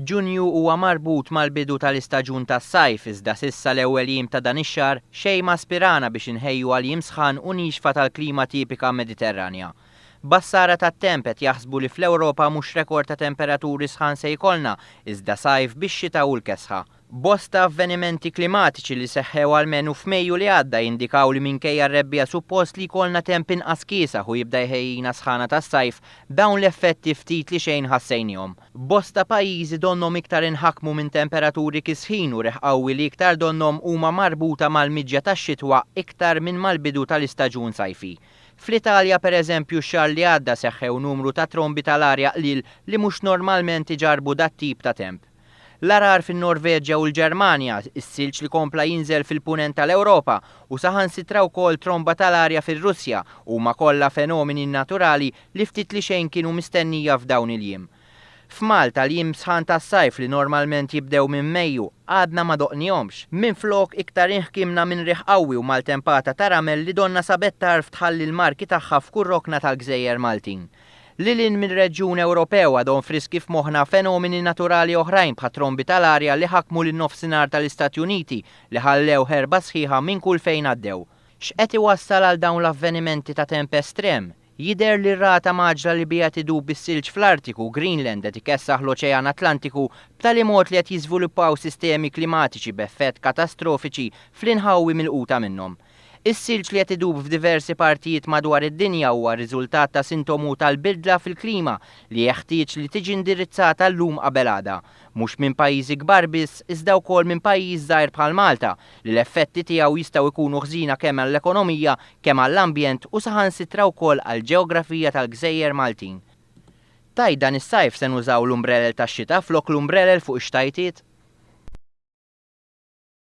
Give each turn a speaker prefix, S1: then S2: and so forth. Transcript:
S1: Ġunju huwa marbut mal-bidu tal-istaġun tas-sajf iżda s'issa l-ewwel jiem ta' dan ix-xahar xejn ma spirana biex inħejju għal jiem sħan u nixfa tal-klima tipika Mediterranja. Bassara tat-temp qed jaħsbu li fl-Ewropa mhux rekord ta' temperaturi sħan se jkollna iżda sajf bix-xita u l-kesħa. Bosta avvenimenti klimatiċi li seħħew almenu f'Mejju li għadda jindikaw li minkejja r-rebbiegħa suppost li jkollna temp inqas kiesaħ u jibda jħejjina sħana tas-sajf, dawn l-effetti ftit li xejn ħassejniehom. Bosta pajjiżi donnhom iktar inħakmu minn temperaturi kisħin u riħ qawwi li iktar donnhom huma marbuta mal-miġja tax-xitwa iktar minn mal-bidu tal-istaġun sajfi. Fl-Italja pereżempju x-xahar li għadda seħħew numru ta' trombi tal-arja qliel li mhux normalment iġarrbu dat-tip ta' temp. L-għarar fin-Norveġja u l-Ġermanja, is-silġ li kompla jinżel fil-Punent tal-Ewropa u saħansitra wkoll tromba tal-arja fir-Russja huma kollha fenomeni naturali li ftit li xejn kienu mistennija f'dawn il-jiem. F'Malta l-jiem sħan tas-sajf li normalment jibdew minn Mejju għadna ma doqnihomx. Minflok iktar inħkimna minn riħ qawwi u maltempata ta' ramel li donnha sabet tarf tħalli l-marki tagħha f'kull rokna tal-gżejjer Maltin. Lil hinn mir-reġjun Ewropew għadhom friski f'moħħna fenomeni naturali oħrajn bħat-trombi tal-arja li ħakmu lin-Nofsinhar tal-Istati Uniti li ħallew ħerba sħiħa minn kull fejn għaddew. X'qed iwassal għal dawn l-avvenimenti ta' temp estrem? Jidher li r-rata mgħaġġla li biha qed idub is-silġ fl-Artiku, Greenland, qed ikessaħ l-Oċean Atlantiku b'tali mod li qed jiżviluppaw sistemi klimatiċi b'effett katastrofiċi fl-inħawi milquta minnhom. Is-silġ li qed idub f'diversi partijiet madwar id-dinja huwa riżultat ta' sintomu tal-bidla fil-klima li jeħtieġ li tiġi indirizzata llum qabel għada, mhux minn pajjiżi kbar biss iżda wkoll minn pajjiż żgħir bħal Malta li l-effetti tiegħu jistgħu jkunu ħżiena kemm għall-ekonomija, kemm għall-ambjent u saħansitra wkoll għall-ġeografija tal-gżejjer Maltin. Tgħid dan is-sajf se nużaw l-umbrelel tax-xita flok l-umbrelel fuq ix-xtajtiet?